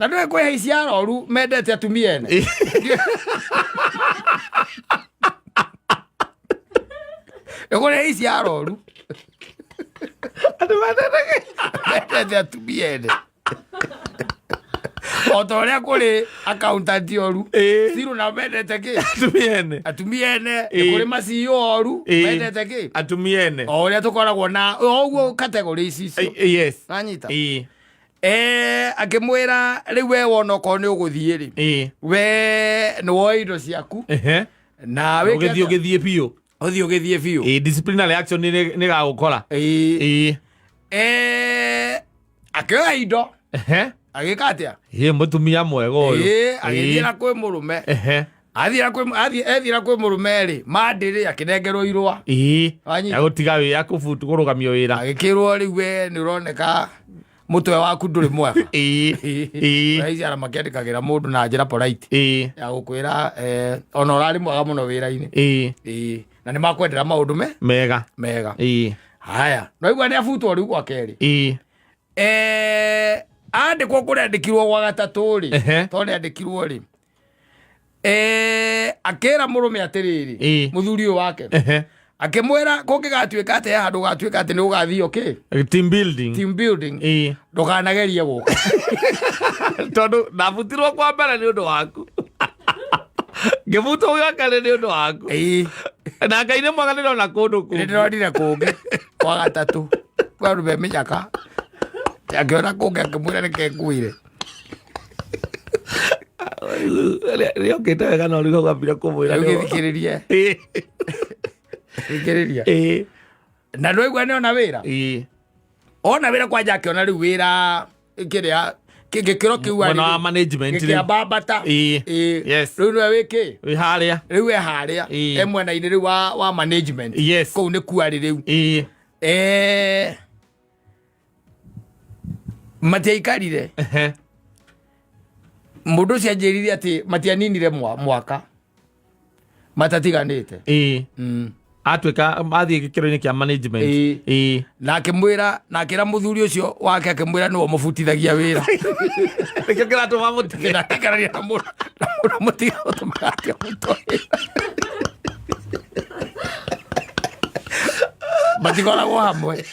Na ndũĩ kwĩ haici aroru mendete atumia ene. Nĩ kũrĩ haici aroru Andũ mendete kĩ? Mendete atumia ene. O ta ũrĩa kũrĩ accountant oru. Ciro nao mendete kĩ? Atumia ene. Atumia ene. Nĩ kũrĩ ma CEO oru mendete kĩ? Atumia ene. O ũrĩa tũkoragwo na o ũguo category ici icio. Yes. Nanyita. Akĩmwĩra rĩu we wona okorwo nĩ ũgũthiĩ rĩ, we nĩ woe indo ciaku na wĩke ũgĩthiĩ atĩa? Ũgĩthiĩ biũ. Ũthiĩ ũgĩthiĩ biũ. Ĩĩ, disciplinary action nĩ gagũkora. Akĩoya indo, agĩka atĩa? Ĩ mũtumia mwega ũyũ. Ĩĩ, agĩthiĩ na kwĩ mũrũme. Athiĩ ethira kwĩ mũrũme rĩ, mandĩrĩ akĩnengerwo irũa. Wanyita? Ya gũtiga wĩ ya kũbutu kũrũgamio wĩra. Agĩkĩrwo rĩu we nĩ ũroneka mũtwe waku ndũrĩ mwega. Raici ara makĩandĩkagĩra mũndũ na njĩra polite ya gũkwĩra ona ũrarĩ mwega mũno wĩra-inĩ. Ĩĩ, na nĩ makwendera maũndũ me mega. Mega. Haya, no igua nĩ abutwo rĩu gwa kerĩ. Andĩkwo kũrĩa andĩkirwo gwa gatatũ rĩ, tondũ nĩ andĩkirwo rĩ, akĩra mũrũme atĩrĩrĩ, mũthuri ũyũ wake, akĩmwĩra kũngĩgatuĩka atĩ he handũ gatuĩka atĩ nĩ ũgathio kĩ? Team building. Team building. Ndũkanagerie gũka. Tondũ ndabutirwo kwa mbere nĩ ũndũ waku, ngĩbutwo gwa kerĩ nĩ ũndũ waku. Na Ngai nĩ mwega, ndĩrona kũndũ Nĩ kũngĩ. Ndĩronire kũngĩ kwa gatatũ kwa andũ me mĩnyaka, akĩona kũngĩ, akĩmwĩra reke ngwĩre. Rĩokĩte wega no rĩu wambire kũmwĩra. Rĩu gĩthikĩrĩrie, thikĩrĩria. Na ndwaigua nĩ ona wĩra. Ona wĩra kwanja, akĩona rĩu wĩra kĩrĩa gĩkĩro kĩu Mwena wa management rĩu. Gĩkĩambambata. Rĩu nĩwe wĩkĩ? Wĩ harĩa. Rĩu e harĩa. E mwena-inĩ rĩu wa management. Kũu nĩ kuarĩ rĩu. Matiaikarire. Mũndũ ũcio anjĩrire atĩ matianinire mwaka matatiganĩte. Atuĩka athiĩ gĩkĩro-inĩ kĩa management. Na akĩmwĩra, na akĩra mũthuri ũcio wake, akĩmwĩra nĩwe ũmũbutithagia wĩra. Nĩkĩo kĩratũma mũtige. Na akĩkarania na mũndũ na mũndũ mũtiga ũtũmaga atĩ abutwo wĩra. Matikoragwo hamwe.